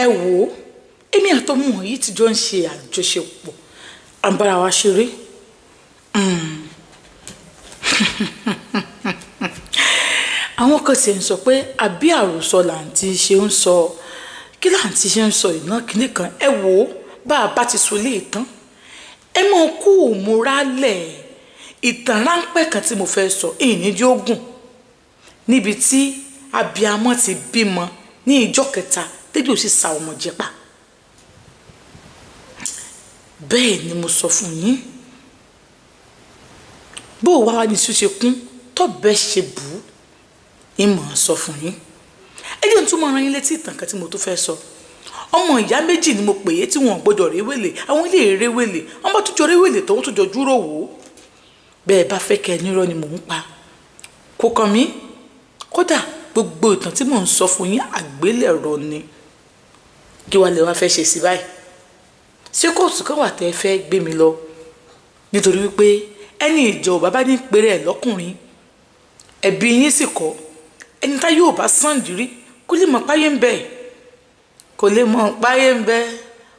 Ẹ wò ó, èmi àtọmọ yìí ti jọ ń ṣe àjọṣepọ̀, à ń bára wa ṣeré. Àwọn kan sì ń sọ pé àbí àròsọ làǹtí ṣe ń sọ, kí làǹtí ṣe ń sọ ìná kínní kan. Ẹ wò ó, bá a bá ti sọ lé ìtàn, ẹ mọ kú òmùrálẹ̀ ìtàn ráńpẹ́ kan tí mo fẹ́ sọ ìní jí ó gùn, níbi tí abiamọ ti bímọ ní ìjọ kẹta tẹ́jú sì sa ọmọ jẹ pa. Bẹ́ẹ̀ ni mo sọ fún yín. Bó o wá wá ní ṣíṣe kún tọ́bẹ̀ ṣe bù ú, ìmọ̀ sọ fún yín. Ẹ jẹ́ n tún máa rán yín létí ìtàn kan tí mo tún fẹ́ sọ. Ọmọ ìyá méjì ni mo pè é tí wọn ò gbọdọ̀ réwèlè. Àwọn ilé réwèlè, wọn bá tún jọ réwèlè tó ń tún jọ dúró wò ó. Bẹ́ẹ̀ bá fẹ́ kẹ́ ẹ nírọ́ ni mò ń pa, kò kàn mí. Kódà gbogbo ìtàn tí mò ń sọ fún yín àgbélẹ̀rọ ni. Kí wàá lè wá fẹ́ ṣe sí báyìí? Ṣé kóòtù kan wà tẹ́ ẹ fẹ́ gbé mi lọ? Nítorí wípé ẹni ìjọ bàbá ní péré ẹ̀ lọ́kùnrin, ẹ̀bí yín sì kọ́. Ẹni tá yóò bá sàn jírí kó lè mọ̀ páyé ń bẹ, kò lè mọ̀ páyé ń bẹ,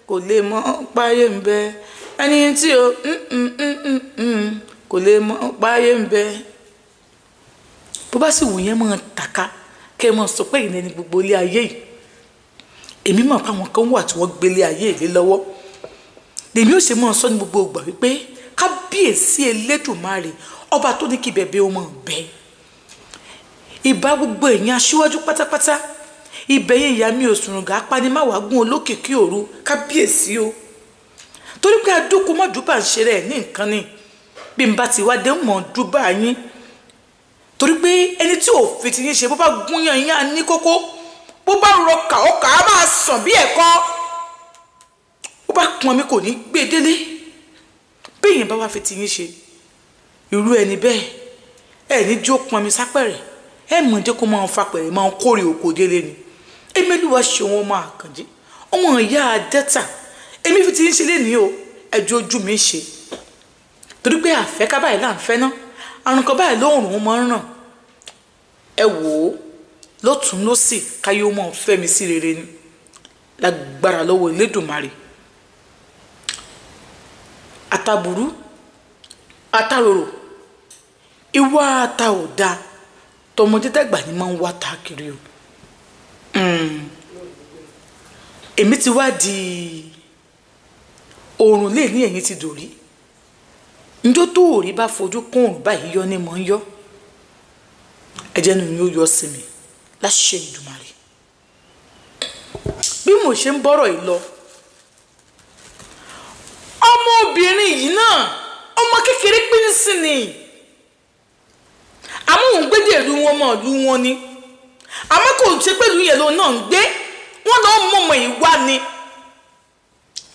kò lè mọ̀ páyé ń bẹ. Ẹni tí o kò lè mọ̀ páyé ń bẹ. Bó bá sì wù yẹn máa tàka kẹ́ ẹ máa sọ pé ìnẹni gbogbo ilé ayé yìí. Èmi mọ̀ pé àwọn kan wà tí wọ́n gbélé ayé ìlé lọ́wọ́. Lèmi ò ṣe máa sọ ní gbogbo ìgbà wípé kábíyèsí Elédùmarè, ọba tó ní kí bẹ̀bẹ̀ ó máa bẹ. Ìbá gbogbo èèyàn aṣíwájú pátápátá, ibẹ̀ yẹn ìyá mi òsùnrùngà apanimáwàgún olókìkí òru, kábíyèsí o. Torí pé adóko mọ́dúbà ń ṣe rẹ̀ ní nǹkan ni. Bí n bá ti wá dé mọ̀ dúbà yín. Torí pé ẹni tí ò fi ti yín ṣe bó bá gúnyán yín á ní kókó, bó bá rọ kàókà á máa sàn bí ẹ̀kọ́, bó bá pọn mi kò ní gbé délé. Bí èèyàn bá wá fi ti yín ṣe, irú ẹni bẹ́ẹ̀ ẹ ní jó pọn mi sápẹ̀rẹ̀, ẹ mọ̀ jẹ́ kó máa fa pẹ̀rẹ̀ máa kórè oko délé ni. Èmi Olúwa ṣe wọn máa kànjí ọmọ ìyá dẹ́ta, èmi fi ti yín ṣe lénìí o, ẹjọ́ ojú mi ṣe. Torí pé àfẹ́ká báyìí là ń fẹ́ ná, àrùn kan báyìí lóòrùn máa ń ràn. Ẹ wò ó lọ́tún lọ́sì, káyé ó máa fẹ́ mi sí rere ni lágbára lọ́wọ́ Elédùmarè. Àtàbùrú àtàròrò ìwà ata ò dáa, tọmọdé dàgbà ni máa ń wá ta kiri o. Èmi ti wá di oòrùn lè ní ẹ̀yìn ti dòrí. Njó tó òrí bá fojú kún òrùn báyìí yọ ni mò ń yọ. Ẹ̀jẹ̀ nù ni ó yọ sí mi láṣẹ Èdùmàrè. Bí mo ṣe ń bọ́rọ̀ yìí lọ, ọmọbìnrin yìí náà ọmọ kékeré pín sí ni, àmọ́ òun gbé dèrú wọn mọ̀ ìlú wọn ni, àmọ́ kò ṣe pẹ̀lú yẹn lòun náà ń gbé wọn lọ́ọ́ mọ̀mọ́ yìí wá ni.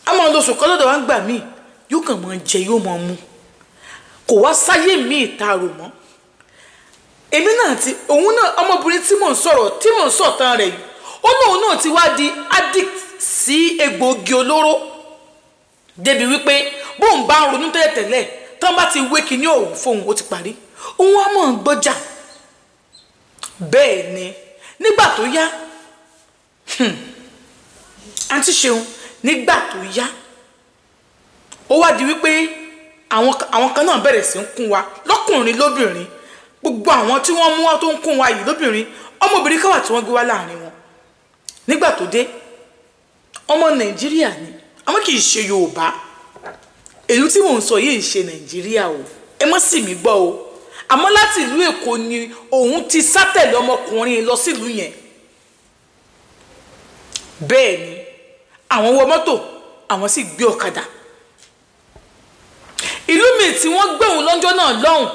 Àmọ́ lóṣù kan lọ́dọ̀ wa ń gbà míì yóò kàn máa jẹ yóò máa mu, kò wá sáyé mi ìtaarò mọ́. Èmi náà ti òun náà ọmọbìnrin tí mò ń sọ̀rọ̀ tí mò ń sọ̀tàn rẹ̀ yìí, ó lóun náà ti wá di addict sí egbòogi olóró, débi wípé bóun bá ń ronú tẹ́lẹ̀tẹ́lẹ̀ tán bá ti wé kinní òun fóun ó ti parí, òun á mọ̀ ń gbọ́jà. Bẹ́ẹ̀ ni nígbà tó yá, àǹtí Ṣeun, nígbà tó yá ó wá di wípé àwọn kan náà bẹ̀rẹ̀ sí ń kún wa lọ́kùnrin lóbìnrin. Gbogbo àwọn tí wọ́n mú wá tó ń kún wa yìí lóbìnrin, ọmọbìnrin kan wà tí wọ́n gbé wá láàrin wọn. Nígbà tó dé, ọmọ Nàìjíríà ni, àmọ́ kì í ṣe Yorùbá. Èyí tí mò ń sọ yìí ṣe Nàìjíríà o, ẹ mọ́ sì mí gbọ́ o. Àmọ́ láti ìlú Èkó ni òun ti sátẹ̀lé ọmọkùnrin lọ sílùú yẹn. Bẹ́ẹ̀ ni àwọn wọ mọ́tò, àwọn sì gbé ọ̀kadà. Ìlú mi tí wọ́n gbé òun lọ́jọ́ náà lọ́hùn,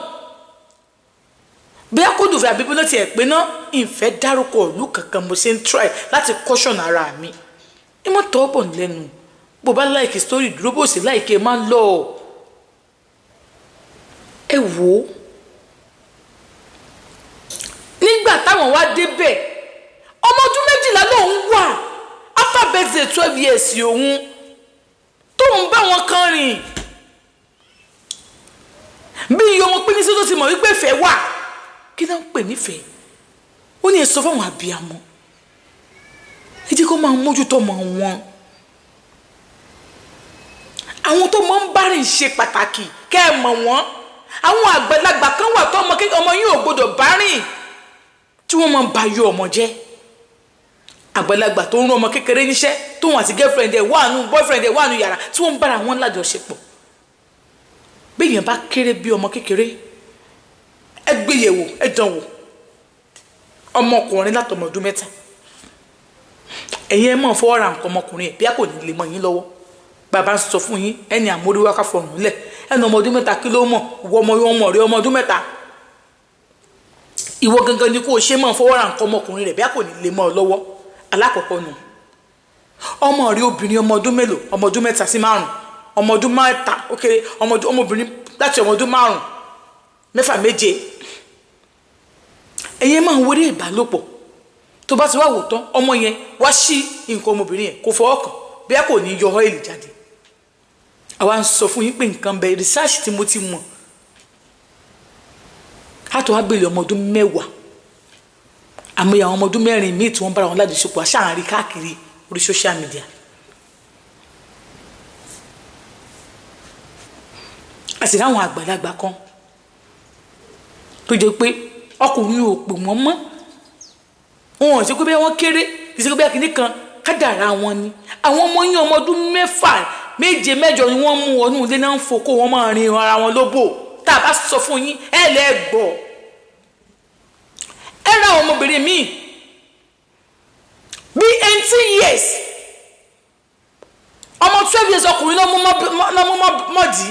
bóyá kó dùn fẹ́ àbí bóyá tiẹ̀ pé ná, ìfẹ́ dárúkọ ìlú kankan, mo ṣe ń try láti caution ara mi. Ẹ mọ́ tọ́ bọ̀ lẹ́nu, bó bá like story dúró, bó sì like ẹ máa ń lọ. Ẹ wò ó, nígbà táwọn wá débẹ̀, ọmọ ọdún 12 lòun wà, after birthday 12 years òun tóun bá wọn kan rìn bí iye ọmọ pín ní sí tó ti mọ̀ wípé ìfẹ́ wà. Kí náà ń pè nífẹ̀ẹ́? Ó ní ẹ sọ fáwọn abiyamọ. Ẹ jẹ́ kó máa mójútó ọmọ wọn. Àwọn tó máa ń bá rìn ṣe pàtàkì, kẹ́ ẹ mọ̀ wọ́n. Àwọn àgbàlagbà kan wà tó ọmọ yín ò gbọdọ̀ bá rìn, tí wọ́n máa ń ba yọ ọmọ jẹ́. Àgbàlagbà tó ń rán ọmọ kékeré níṣẹ́, tóun àti girlfriend ẹ̀ wà nù, boyfriend ẹ̀ wà nù yàrá, tí wọ́n ń bára wọn lájọṣepọ̀. Béèyàn bá kéré bí ọmọ kékeré, ẹ gbé yẹ̀wò, ẹ dán wò. Ọmọkùnrin látọmọ ọdún 3, ẹ̀yin ẹ mọ̀ fọwọ́ ra nǹkan ọmọkùnrin ẹ̀, bí a kò ní lè mọ yín lọ́wọ́. Bàbá ń sọ fún yín, ẹni àmóríwá ká fọrùn lẹ̀. Ẹnu ọmọ ọdún 3, kí ló mọ̀? Ìwọ ọmọ, ọmọ rẹ ọmọ ọdún 3, ìwọ gangan ni kó o ṣe mọ̀ fọwọ́ ra nǹkan ọmọkùnrin rẹ̀, bí a kò ní lè mọ́ ọ lọ́wọ́. Alákọ̀ọ́kọ́ nù. Ọmọ rẹ obìnrin, ọmọ ọdún mélòó? Ọmọ ọdún 3 sí 5, ọmọ ọdún 3, ó kéré. Ọmọbìnrin láti ọmọ ọdún 5, 6, 7, ẹ̀yin máa ń wọlé ìbálòpọ̀. Tó bá ti wá wò tán, ọmọ yẹn wá sí nǹkan ọmọbìnrin yẹn, kò fọwọ́ kàn, bí a kò ní yọ ọ́ìlì jáde. Àwa ń sọ fún yín pé nǹkan bẹ. Research tí mo ti mọ̀ á tó wá gbélé ọmọ ọdún 10, àmọ́ àwọn ọmọ ọdún 4 míì tí wọ́n bára wọn lájọṣepọ̀, aṣáàrin káàkiri orí social media. A sì ráwọn àgbàlagbà kan tó jẹ́ pé ọkùnrin ò pè wọ́n mọ́, wọn ò ṣe pé bẹ́ẹ̀ wọ́n kéré, kì í ṣe pé bẹ́ẹ̀ kìíní kan kádàrá wọn ni. Àwọn ọmọ yín, ọmọ ọdún 6, 7, 8 ni wọ́n mú wọnú ilé náà, ń fokó wọn máa rin ara wọn lóbò. Tá a bá sọ fún yín, ẹ lẹ́ gbọ́. Ẹ ra àwọn ọmọbìnrin míì bíi 18 years, ọmọ 12 years, ọkùnrin náà mú mọ́dì.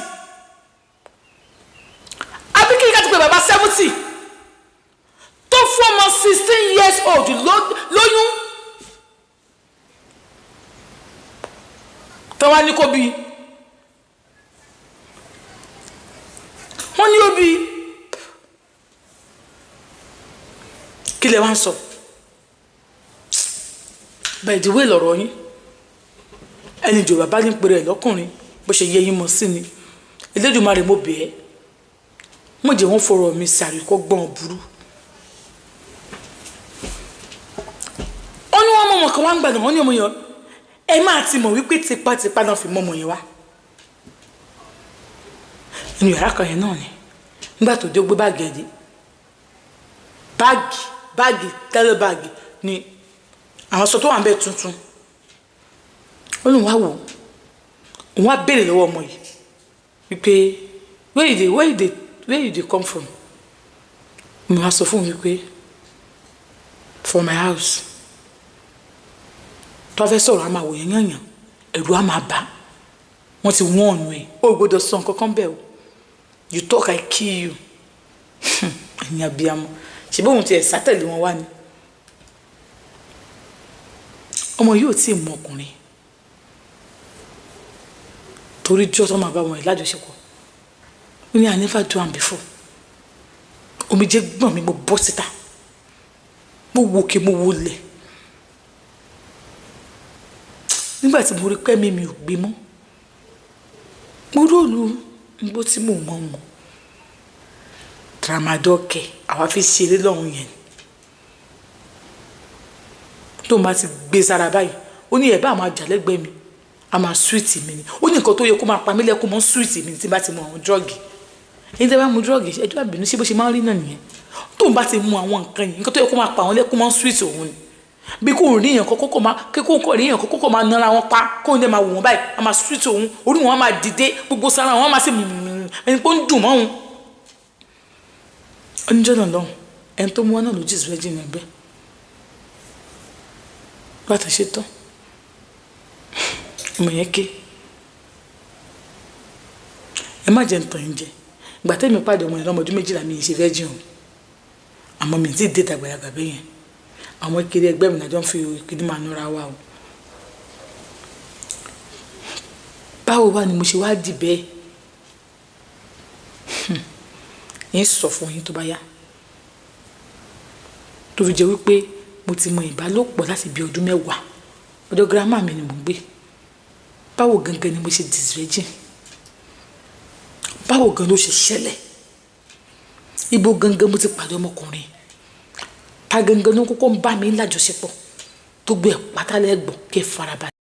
Àbí kí n ká ti pè bàbá 70 tó fún ọmọ 16 years old lóyún, tó wá ní kó bí wọ́n ní ó bí. Kí lè wá ń sọ? By the way, lọ̀rọ̀ yín, ẹni ìjọba bá ní pèrè ẹ̀ lọ́kùnrin, bó ṣe yẹ yín mọ̀ sí ni. Elédùmarè, mo bẹ̀ ẹ́, mo jẹ́ wọ́n fọ̀rọ̀ mi sàríkọ́gbọ́n burú. Ó ní wọ́n mọ̀ ọmọ kan wá ń gbàdàn, wọ́n ní ọmọ yẹn, ẹ máa ti mọ̀ wípé tipátipá náà fi mọ́ ọmọ yẹn wá inú yàrá kan yẹn náà ni. Nígbà tó dé, ó gbé báàgì ẹ̀ dé, báàgì tẹ́lẹ̀, báàgì ni àwọn sọ tó wà ń bẹ tuntun. Ó lóun wá wò, òun wá béèrè lọ́wọ́ ọmọ yìí wípé where you dey come from? Mo wá sọ fún mi wípé from my house. Tó a fẹ́ sọ̀rọ̀, a máa wò yẹn yànyàn, ẹ̀rù á máa bà. Wọ́n ti wọ́n ọ̀nù ẹ̀, ó gbọ́dọ̀ sọ nǹkan kan bẹ́ẹ̀ o. You talk, I kill you. Ẹ̀yin abiyamọ, ṣe bóun tiẹ̀ sátẹ̀lé wọn wá ni. Ọmọ yìí ò tí ì mọ ọkùnrin, torí jọ́ tó máa bá wọn lájọṣepọ̀, ó ní, "I never do am before." Omijé gbọ̀n mi, mo bọ́ síta, mo wo òkè, mo wo lẹ̀. Nígbà tí mo rí pé mi ò gbé mọ́, mo róòlù igbó tí mò ń mọ̀ mọ̀, tramadol kẹ, àwa fi ṣeré lọ́hùn yẹn. Tó máa ti gbé sára báyìí, ó ní ẹ̀ bá máa jà lẹ́gbẹ̀ẹ́ mi, a máa sweet mi ni. Ó ní nǹkan tó yẹ kó máa pa mí lẹ́kún mọ́ sweet mi tí bá ti mu àwọn drug. Ẹni tẹ́ bá mu drug, ẹjọ́ àbínú sí bó ṣe máa ń rí náà nìyẹn. Tó ń bá ti mu àwọn nǹkan yìí, nǹkan tó yẹ kó máa pa àwọn lẹ́kún mọ́ sweet òun ni. Bí kò rí èèyàn kọ́kọ́ máa kí kò rí èèyàn kọ́kọ́ máa nara wọn pa, kó ní máa wò wọ́n báyìí, a máa sweet òun, orí wọn máa dìde, gbogbo sára wọn máa ṣe ẹni pé ó ń dùn mọ́ òun. Oníjọ́ náà lọ́hùn, ẹni tó mú wọn náà ló jìs virgin ẹgbẹ́ bàtà ṣe tán, ọmọ yẹn ké. Ẹ má jẹ́ ntàn yín jẹ. Ìgbà tẹ́mi pàdé ọmọ yẹn lọ́mọ ọdún 12, mi ì ṣe virgin o, àmọ́ mi ì tí ì dé tàgbàlagbà bẹ́ẹ̀ yẹn. Àwọn kiri ẹgbẹ́ mi nàjọ́ ń fi kiri máa núra wa o. Báwo wá ni mo ṣe wá dì bẹ́ẹ̀? Yín sọ fún yín tó bá yá. Tó fi jẹ́ wípé mo ti mọ ìbálòpọ̀ láti bí ọdún 10, ọ̀dọ̀ girama mi ni mò ń gbé. Báwo gangan ni mo ṣe disvirgin? Báwo gan ló ṣe ṣẹlẹ̀? Ibo gangan mo ti pàdé ọmọkùnrin? Ta gangan ló kọ́kọ́ ń bá mi lájọṣepọ̀? Tó gbé ẹ̀ pátá lẹ́gbọ̀n kẹ́ farabalẹ̀.